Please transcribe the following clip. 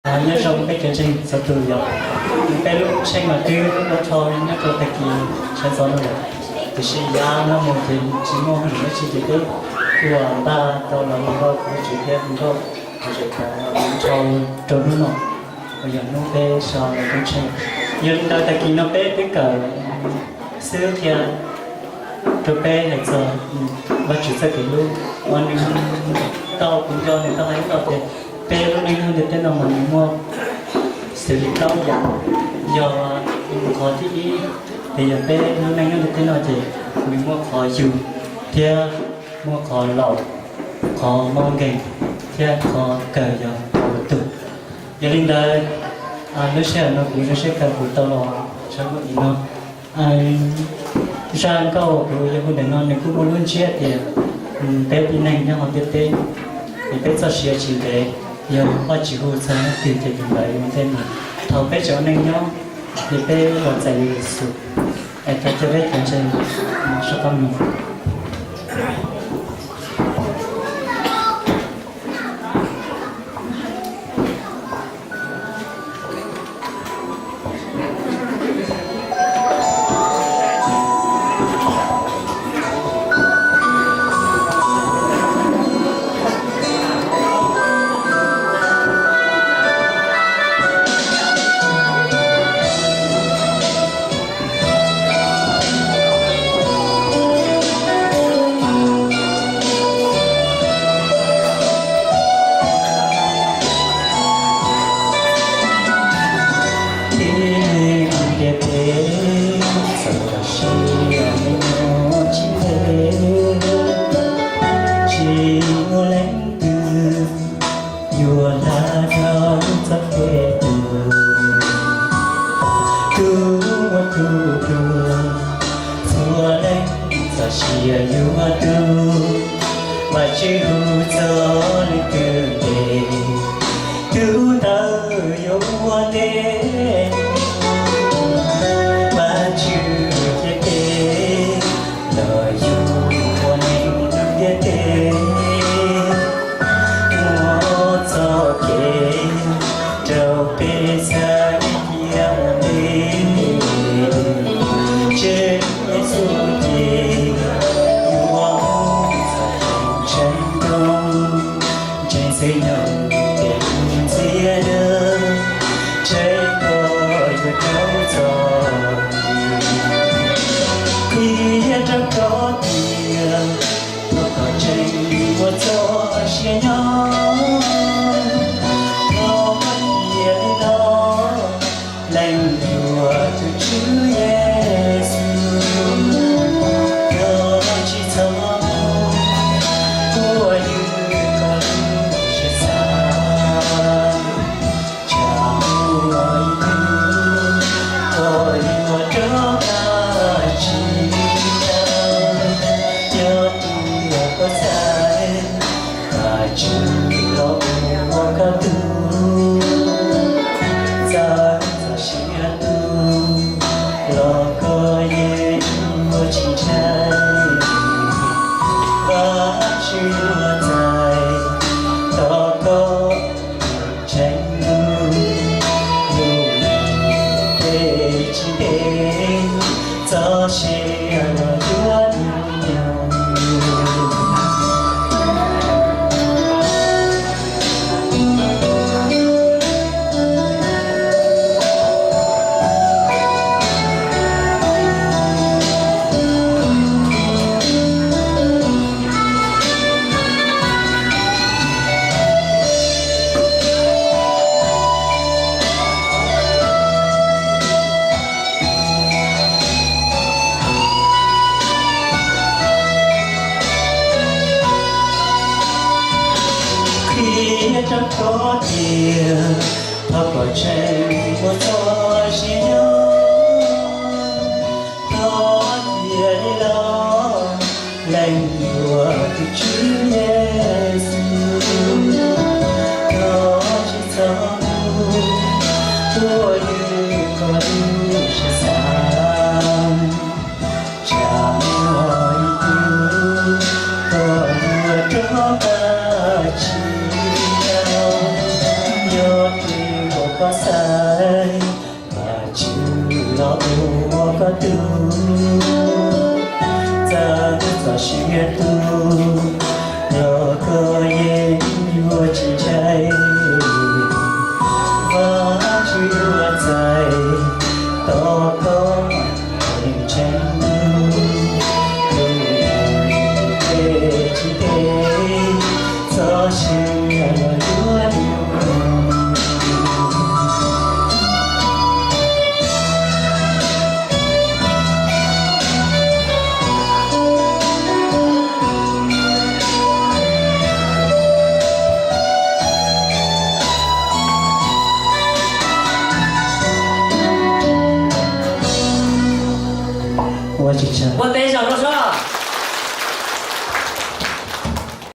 Nyob zoo peb cov ntseeg txhua tus yom. Peb lub tsheb mas twb ua dhau nyob rau tag kis sawv ntxov no lawm, tiam sis yav no mus ces tsis muaj hauj lwm dab tsi ces peb ua npaj tau los mus nrog kuv tus tswv thiab mus nrog kuv tus tswv dhau rau hnub no uas yog hnub peb so lub tsheb. Yog li ntawd tag kis no peb twb kawm xwb thiab rau peb hais txog Vajtswv txoj kev hlub uas nws tau kuv nco nws tau hais ib los tias peb lub neej nyob ntiaj teb no mas nws muaj xws li plaub yam. Yog qhov thib ib, ces yog peb lub neej nyob ntiaj teb no ces nws muaj qhov yug thiab muaj qhov laus, qhov mob nkeeg thiab qhov kawg yog qhov ua tug. Yog li ntawd, lub sij hawm no kuv zoo siab kawg kuv tau los tshawb nqaij no. Zaj nkauj kuv yuav hu ntawm no nws kuj muaj lub ntsiab tias peb tib neeg nyob hauv ntiaj teb, es peb txoj sia tsis ntev, yog Vajtswv hu txog leej twg ces tus ntawd yuav mus tej no. Thaum peb tseem ua neej nyob, ces peb los txais Yexus, es thov coj peb cov ntseeg sab qab mus. Tib neeg ntiaj teb txoj sia nyob tsis ntev, tsis muaj leej twg yuav hla dhau txoj kev tuag. Tus muaj tus pluag, txhua leej txoj sia yuav tu, Vajtswv hu txog leej twg ntes, tus ntawd yuav ua ntej. Vajtswv ntiaj teb los yug ua neeg ntiaj teb, muab txoj kev rau peb txhawb cia ua ntej. Tswv Yexus ces yuav mus txog tsev ntoo, ntseeg txwv nyoog ces ntxiv dawb, tsev koj yuav rau txog. Qhia rau koj tias, thov koj tseem muaj txoj sia nyob, thov koj cia li los, leej yuav tus Tswv Yexus, koj tsis txhob mus, puas yog koj lub siab xav. Tsam muaj ib hnub koj yuav rov qab tsis tau, yog tias koj xav, Vajtswv los ua koj tug, txawj txoj sia tu los koj yeej yuav tsis ntshai. Vajtswv yuav txais tos koj tseem lub, lub neej peb tsis ntev, txoj sia los yuav nyob. Qhia rau koj tias, thov koj tseem muaj txoj sia nyob, thov cia li los, leej yuav tus Tswv Yexus, koj tsis txhob mus, puas yog koj lub siab xav. Tsam muaj ib hnub koj yuav rov qab tsis tau, yog tias Koj xaiv, Vajtswv los ua koj tug, txawm txoj sia tu los koj yeej yuav tsis ntshai. Vajtswv yuav txais tos koj ntseeg, tus tej tsis tej txoj sia los